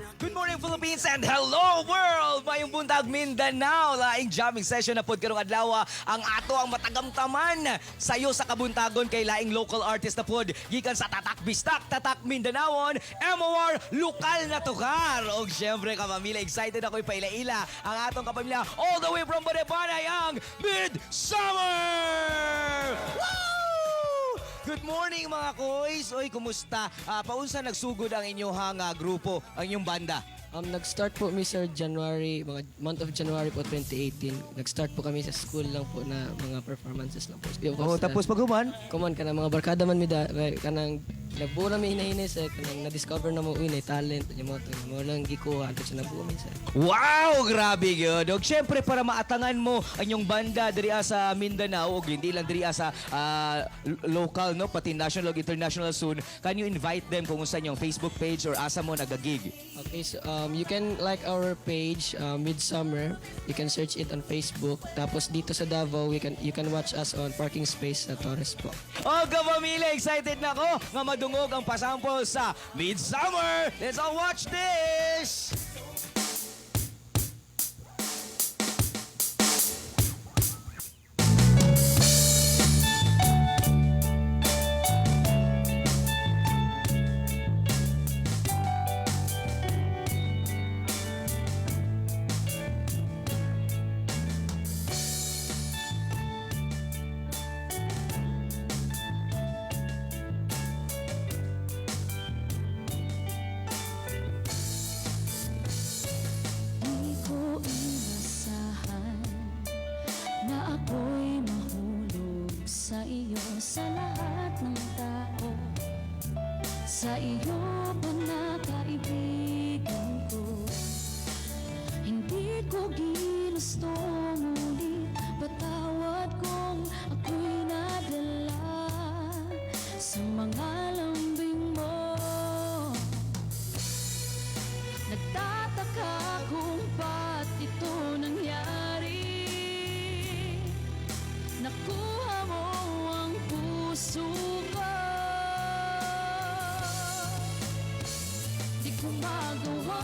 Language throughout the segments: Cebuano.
Good morning, Philippines, and hello, world! Maayong buntag, Mindanao! Laing jamming session na pod karong adlaw ang ato ang matagamtaman sayo sa kabuntagon kay laing local artist na pod gikan sa Tatak Bistak, Tatak Mindanaon, MOR lokal na tukar. Og syempre, kapamilya, excited ako ipaila-ila ang atong kapamilya all the way from Banaybanay, ang Midsummer! Woo! Good morning, mga koys! Oy, kumusta? Paunsa nagsugod ang inyong grupo, ang inyong banda? Nag-start po mi, sir, January, mga month of January po 2018. Nag-start po kami sa school lang po na mga performances lang po. Yun po, Oh, tapos paghuman? Kuman ka na mga barkada man mi da, eh, kanang nagbuo na mi hinahinay sa kanang na-discover na mo uy na talent yung mga to. Mo lang gikuha anto sa nabuo mi, sir. Wow, grabe gyud. Og syempre para maatangan mo ang inyong banda diri sa Mindanao og hindi lang diri sa local, no, pati national ug international soon. Can you invite them kung unsa inyong Facebook page or asa mo nagagig? Okay, so you can like our page, Midsummer. You can search it on Facebook. Tapos dito sa Davao, we can you can watch us on parking space sa Torres po. Oh, kapamilya, excited na ako nga madungog ang pasample sa Midsummer. Let's all watch this! Di ko inasahan na ako'y mahulog sa iyo. Sa lahat ng tao, sa iyo pa na kaibigan ko. Hindi ko ginusto muli. Patawad kung ako'y nadala sa mga lambing mo. Nagtataka kung ba't ito nangyari. Nakuha mo ang puso ko. Di ko magawa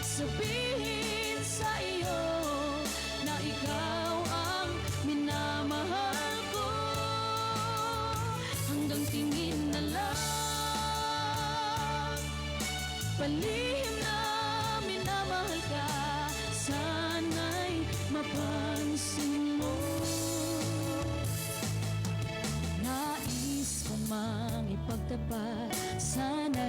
sabihin sa iyo na ikaw ang minamahal ko. Hanggang tingin na lang, palihim na minamahal ka. Sana'y mapansin mo. Nais ko mang ipagtapat. Sana